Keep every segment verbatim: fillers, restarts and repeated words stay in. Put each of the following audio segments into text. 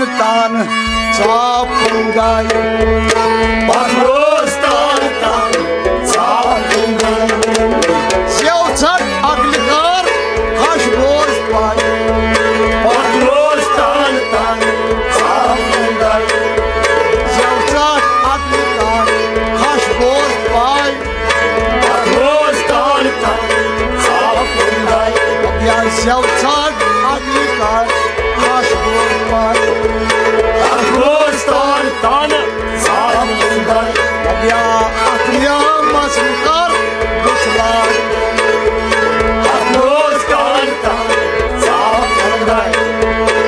تان ژاپُن گاے۔ پتھ روز تان تان ژاپُن گاے۔ زیو ژٹ اگلہِ کار، خش بوز پاے۔ پتھ روز تان تان ژاپُن گاے۔ زیو ژٹ اگلہِ کار، خش بوز پاے۔ پتھ روز تان تان ژاپُن گاے۔ یا زیو ژٹ اگلہِ کار، خش بوز پاے۔ پتھ روز تان تان ژاپُن گاے۔ یا اتھ نیامس کر بچھلاے۔ پتھ روز تان تان ژاپُن گاے۔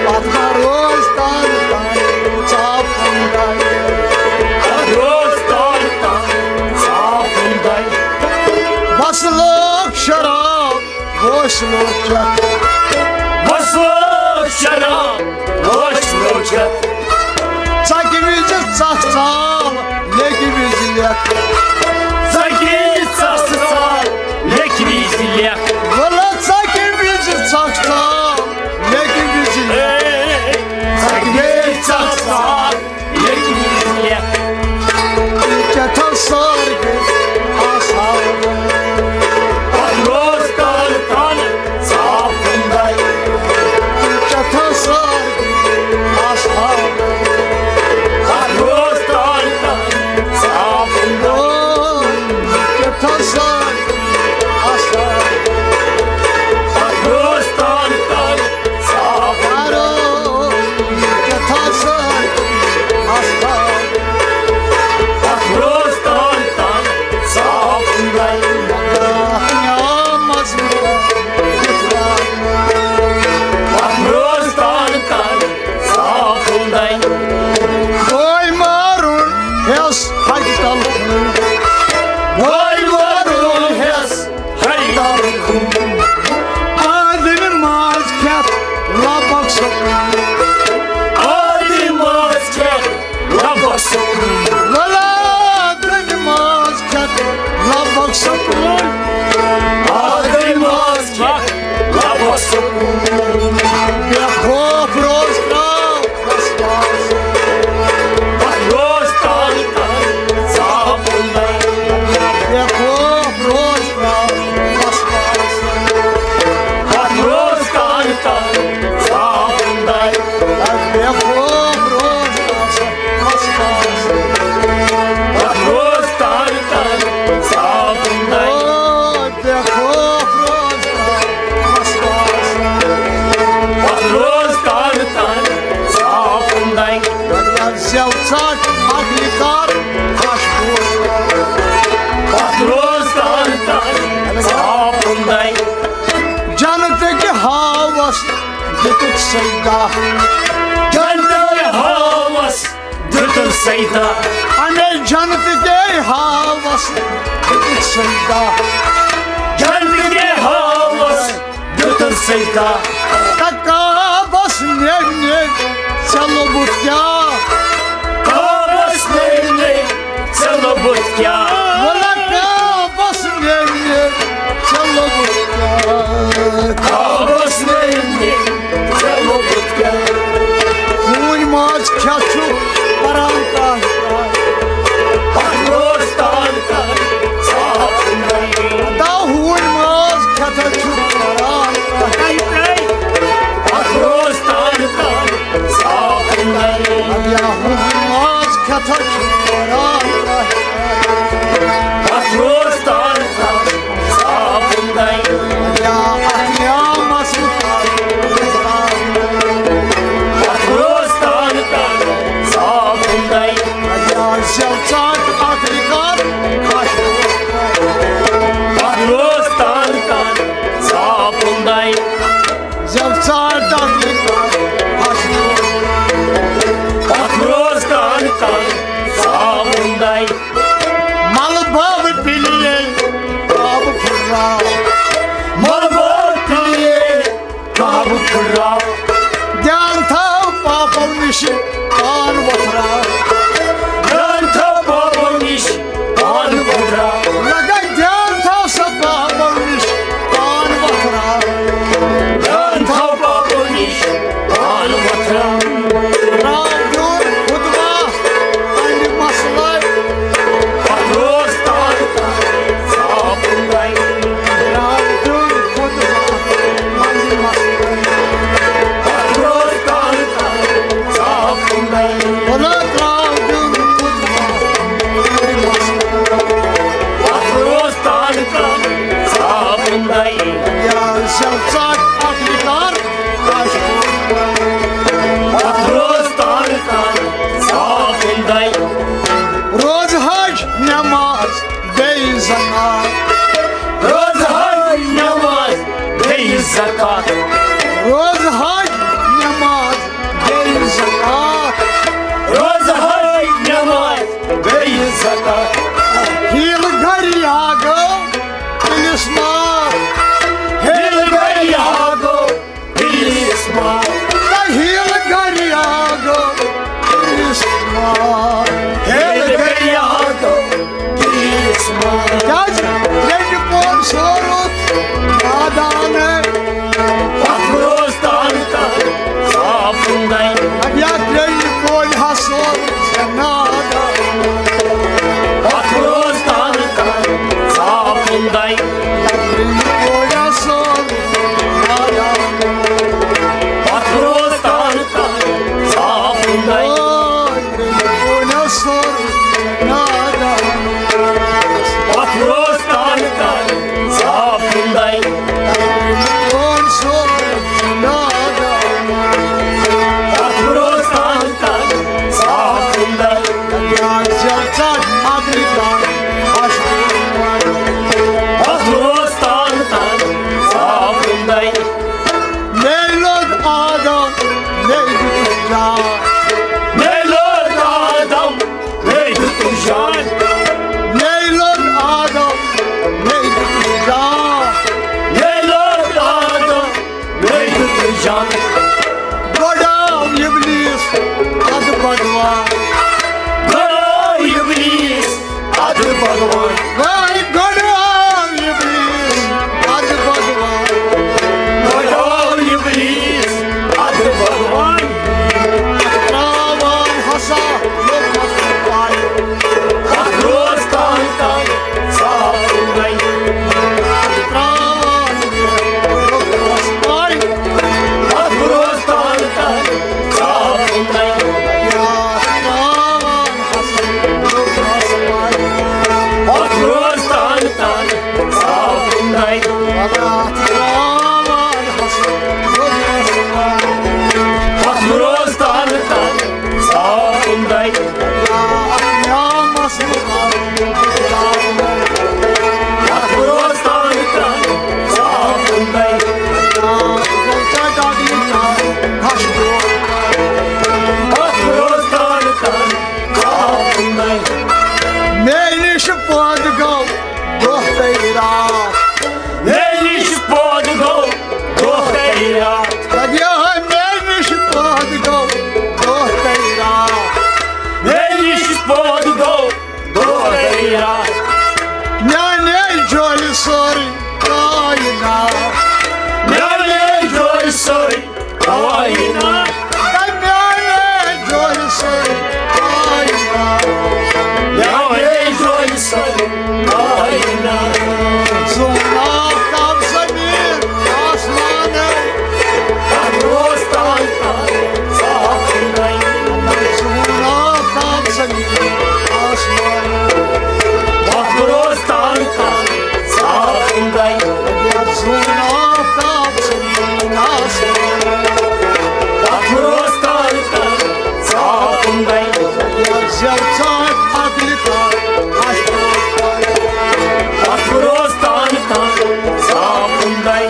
پتھ ما روز تان تان ژاپُن گاے۔ پتھ روز تان تان ژاپُن گاے۔ بس لوگ شراب، ہوش لوگ چتھ۔ بس لوگ شراب، ہوش لوگ چتھ۔ ژکہِ وِزِ ژکھ ژال، لیکہِ وِزِ لیکھ۔ ژکہِ وِزِ ژکھ ژال، لیکہِ وِزِ لیکھ۔ وَلہٕ ژکہِ وِزِ ژکھ ژال، لیکہِ وِزِ لیکھ۔ اے، ژکہِ وِزِ ژکھ ژال، لیکہِ وِزِ لیکھ۔ یہِ کیٛاہ تھاو سارگہِ آسان؟ پتھ روز تان تان ژاپُن گاے۔ یہِ کیٛاہ تھاو سارگہِ آسان؟ پتھ روز تان تان ژاپُن گاے۔ یہِ کیٛاہ تھاو سارگہِ آسان؟ پتھ روز تان تان ژاپُن۔ یارو، یہِ کیٛاہ تھاو سارگہِ آسان؟ پتھ روز تان تان ژاپُن گاے۔ یا مزمور۔ پتھ روز تان تان ژاپُن گاے۔ بٲے مارُن ہٮ۪س ہَگہِ تَل۔ بٲے مارُن ہٮ۪س ہَگہِ تَل۔ آدٕنۍ ماز کھٮ۪تھ لَبَکھ سکوٗن۔ آدٕنۍ ماز کھٮ۪تھ لَبَکھ سکوٗن۔ وَلہٕ آدٕنۍ ماز کھٮ۪تھ لَبَکھ سکوٗن۔ آدٕنۍ ماز کھٮ۪تھ لَبَکھ سکوٗن۔ بے خوف روز ترٛاو وسواس۔ پتھ روز تان تان ژاپُن گاے۔ بے خوف روز ترٛاو وسواس۔ پتھ روز تان تان ژاپُن گاے۔ بے خوف روز ترٛاو وسواس۔ پتھ روز تان تان ژاپُن گاے۔ بے خوف روز ترٛاو وسواس۔ پتھ روز تان تان ژاپُن گاے۔ یا زیو ژٹ اگلہِ کار، خش بوز۔ پتھ روز تان تان ژاپُن گاے۔ جنتٕکہِ ہاوس دِتُکھ سجدہ۔ جنتٕکہِ ہاوس دِتُن سجدہ۔ امے جنتٕکے ہاوس دِتُن سجدہ۔ جنتٕکے ہاوس دِتُن سجدہ۔ تہٕ کعبس نٮ۪و نٮ۪و ژےٚ لوٚبُتھ کیٛاہ؟ کعبس نٮ۪و نٮ۪و ژےٚ لوٚبُتھ کیٛاہ؟ وَلہٕ کعبس نٮ۪و نٮ۪و ژےٚ لوٚبُتھ کیٛاہ؟ کعبس نٮ۪و نٮ۪و ژےٚ لوٚبُتھ کیٛاہ؟ ہوٗنۍ ماز کھٮ۪تھ چھُ پران کانٛہہ۔ پتھ روز تان تان ژاپُن گاے۔ دا ہوٗنۍ ماز کھٮ۪تھ چھُ پران کانٛہہ۔ پتھ روز تان تان ژاپُن گاے۔ یا ہوٗنۍ ماز کھٮ۪تھ چھُ پران کانٛہہ۔ پتھ روز تان تان ژاپُن گاے۔ یا اتھ نیامس مُطابق۔ پتھ روز تان تان ژاپُن گاے۔ یا زیو ژٹ اکھ رِکاب خش۔ پتھ روز تان تان ژاپُن گاے۔ زیو ژٹ اکھ رِکاب خش۔ پتھ روز تان تان ژاپُن گاے۔ ملہٕ باب پِلیے کعبہٕ پھُٹراو۔ ملہٕ باب پِلیے کعبہٕ پھُٹراو۔ دیان تھاو پاپو نِش پان وۄتھراو۔ دیان تھاو پاپو نِش پان وۄتھراو۔ لگا دیان تھاو سا پاپو نِش پان وۄتھراو۔ دیان تھاو پاپو نِش پان وۄتھراو۔ زکات۔ روزٕ حج نماز بیٚیہِ زکات۔ روزٕ حج نماز بیٚیہِ زکات۔ ہیٖل گریا گوٚو پُلیٖس مار۔ ہیٖل گریا گوٚو پُلیٖس مار۔ تہٕ ہیٖل گریا گوٚو پُلیٖس مار۔ ہیٖل گریا گوٚو پُلیٖس مار۔ کیٛازِ؟ ترٛیٚنہِ پورِ سورُت نادانے۔ پتھ روز تان تان صاف کُندے۔ اَدٕ یا ترٛیٚنہِ پورِ ہا سورُت نادان۔ پتھ روز تان تان صاف کُندے۔ ترٛیٚنہِ پورِ ہا سورُت نادان۔ پتھ روز تان تان صاف کُندے۔ پتھ روز تان تان صاف کُندے۔ پتھ روز تان تان صاف کُندے۔ پتھ روز تان تان صاف کُندے۔ مے لوٚگ آدم، مے دیُتُس جان۔ مے لوٚگ آدم، مے دیُتُس جان۔ مے لوٚگ آدم، مے دیُتُس جان۔ مے لوٚگ آدم، مے دیُتُس جان۔ گۄڈٕ آو اِبلیٖس، اَدٕ بھگوان۔ گۄڈٕ آو اِبلیٖس، اَدٕ بھگوان۔ وای، گۄڈٕ آو اِبلیٖس، اَدٕ بھگوان۔ گۄڈٕ آو اِبلیٖس، اَدٕ بھگوان۔ ترٛاوان ہسا لوٚگمَس پَے۔ اَتھ روز تان تان صاف کُندے۔ ترٛاوان لوٚگمَس پَے۔ اَتھ روز تان تان صاف کُندے۔ ترٛاوان پتھ روز تان تان صاف کُندے۔ پتھ روز تان تان صاف کُندے۔ پتھ روز تان تان صاف کُندے۔ پتھ روز تان تان مے نِش پٲدٕ گوٚو دۄہ تہٕ راتھ۔ مے نِش پٲدٕ گوٚو دۄہ تہٕ راتھ۔ دَپہِ ہا، مے نِش پٲدٕ گوٚو دۄہ تہٕ راتھ۔ مے نِش پٲدٕ گوٚو دۄہ تہٕ راتھ۔ میٛانے جولہِ سٲرٕے کاینات۔ میٛانے جولہِ سٲرٕے کاینات۔ میٛانے جولہِ سٲرٕے کاینات۔ میٛانے جولہِ سٲرٕے کاینات۔ زوٗن آفتاب زمیٖن آسمانَے۔ پتھ روز تان تان صاف کُندے۔ زوٗن آفتاب زمیٖن آسمانَے۔ پتھ روز تان تان صاف کُندے۔ زوٗن آفتاب زمیٖن آسمانَے۔ پتھ روز تان تان صاف کُندے۔ زٮ۪و ژاٹھ اَدلہِ تان اَسہِ روز۔ پتھ روز تان تان صاف کُندے۔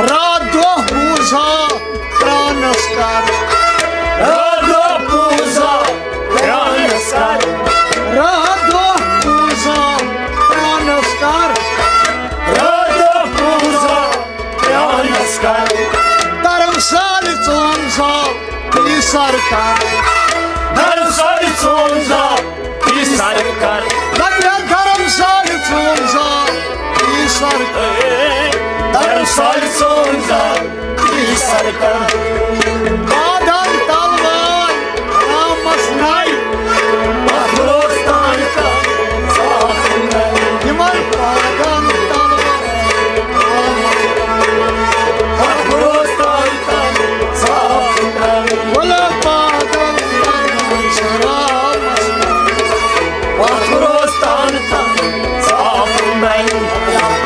راتھ دۄہ بوٗزہا پرٛانَس کَر۔ راتھ دۄہ بوٗزہا پرٛانَس کَر۔ راتھ دۄہ بوٗزہا پرٛانَس کَر۔ راتھ دۄہ بوٗزہا پرٛانَس کَر۔ دھرمسالہِ ژون زال تی سرکار۔ دھرمسالہِ ژون زال تی سرکار۔ دَپہِ دھرمسالہِ ژون زال تی سرکار۔ دھرمسالہِ ژون زال تی سرکار۔ بادن تلوار رامس ناوِ۔ پتھ روز تان تان صاف کُندے۔ یِمن پادن تلوار رامس ناوِ۔ پتھ روز تان تان صاف کُندے۔ ولہٕ پادن تلوار رامس ناوِ۔ پتھ روز تان تان صاف کُندے۔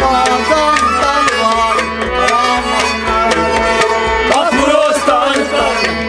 پادن تلوار رامس ناوِ۔ پتھ روز تان تان